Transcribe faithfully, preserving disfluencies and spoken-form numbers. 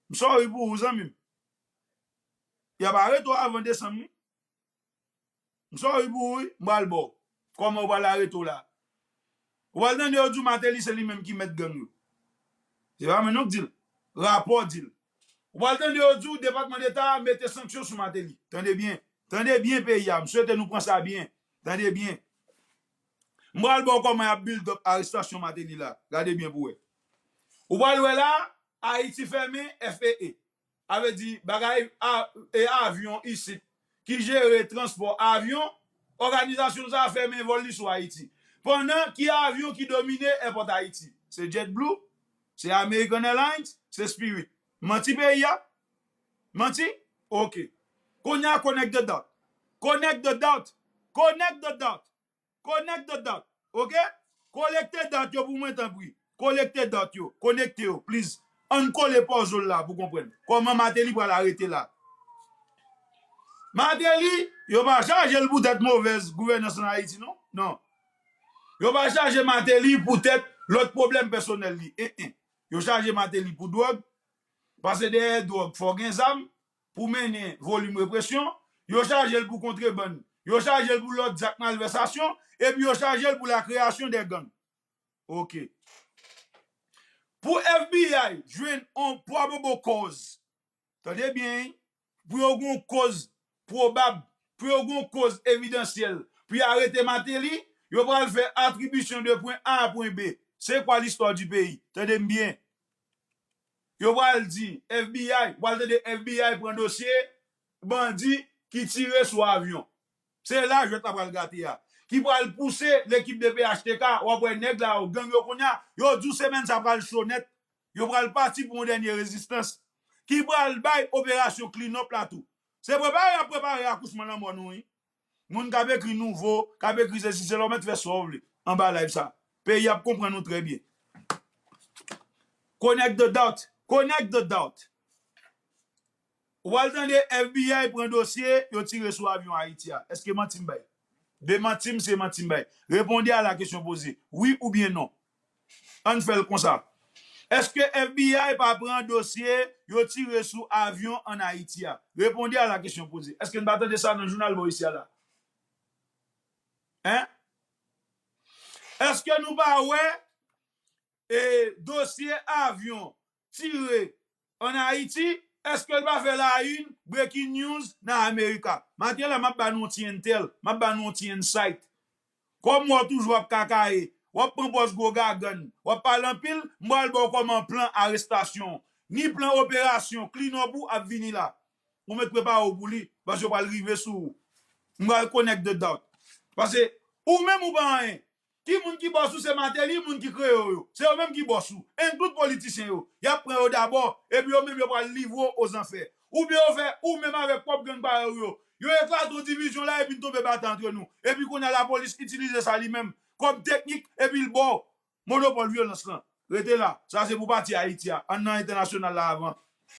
M sorry pou ou, zanmi m. Y ap arete w avan desanm, wi. M sorry pou ou, wi. M pral ba w. Kòman yo pral arete w la? Ou pral tande yo di w Martelly se li menm ki mèt gang yo. Se pa mwen non k di l. Rapò di l. Ou pral tande yo di w Depatman Deta mete sanksyon sou Martelly. Tande byen. Tande byen peyi a. M swete nou pran sa byen. Tande byen. M pral ba w kòman y ap build up arestasyon Martelly la. Gade byen pou w wè. Ou pral wè la, Ayiti fèmen F A A. A vle di, bagay a, e avyon isit ki jere transpò avyon, òganizasyon sa a fèmen vòl li sou Ayiti. Pandan ki avyon ki domine èpòt Ayiti? Se JetBlue, se American Airlines, se Spirit. Manti peyi a? Manti? Ok. Kounye a, connect the dot. Connect the dot. Connect the dot. Connect the dot. Ok? Kolekte dat yo pou mwen, tanpri. Kolekte dat yo. Konekte yo, please. Ann kole puzzle la pou konprann kòman Martelly pral arete la. Martelly, yo pa chaje l poutèt movèz gouvènans an Ayiti, non? Non. Yo pa chaje Martelly poutèt lòt pwoblèm pèsonèl li. En, en. Yo chaje Martelly pou dwòg, paske dèyè dwòg, fò gen zam pou mennen volim represyon. Yo chaje l pou kontrebann. Yo chaje l pou lòt zak malvèsasyon. Epi yo chaje l pou la création des gangs. Ok. Pou F B I jwenn on probable cause, tande byen, wi, pou yo gen yon koz pwobab, pou yo gen yon koz evidansyèl, pou yo arete Martelly, yo pral fè atribisyon de pwen A a pwen B. C'est quoi l'histoire du pays? Tande m byen. Yo pral di F B I, ou pral tande F B I pran dosye bandi ki tire sou avyon. Se la jwèt la pral gate a. Ki pral pouse lekip de P H T K, w ap wè nèg la yo, gang yo kounye a, yo di w semèn sa pral cho nèt. Yo pral pati pou yon dènye rezistans. Ki pral bay operasyon clean up la tou. Se prepare y ap prepare akouchman lanmò nou, wi. Moun k ap ekri nouvo, k ap ekri sesi, sela, w mèt fè sa w vle anba live sa. Peyi ap konprann nou trè byen. Connect the dot. Connect the dot. Ou pral tande F B I pran dosye yo tire sou avyon Ayiti a. Èske manti m bay? Demanti m, se manti m bay. Répondez à la question posée. Wi oubyen non? Ann fè l konsa. Èske F B I pa pran dosye yo tire sou avyon ann Ayiti a? Répondez à la question posée. Èske n pa tande sa nan jounal bò isi a la? Hein? Èske nou pa wè e dosye avyon tire ann Ayiti, èske l pa fè la une, breaking news nan Amerika? Maten la, m ap ba nou yon ti intel, m ap ba nou yon ti insight. Kòm w toujou ap kakaye, w ap pran pòz gwo gagann, w ap pale anpil, m pral ba w kòman plan arestasyon, ni plan operasyon clean up ou ap vini la. Ou mèt prepare w pou li, paske yo pral rive sou ou. M pral connect the dot. Paske ou menm ou pa anyen. Ki moun ki bòs ou? Se Martelly, moun ki kreye yo yo. Se yo menm ki bòs ou. Include politisyen yo. Y ap pran yo dabò, epi yo menm yo pral livre w ozanfè. Oubyen yo fè ou menm avèk pwòp gang parèy ou yo. Yo eklate yon divizyon la epi n tonbe batay antre nou. Epi kounye a lapolis itilize sa li menm kòm teknik epi l ba w monopòl vyolans lan. Rete la. Sa se pou pati Ayiti a. Ann nan entènasyonal la avan.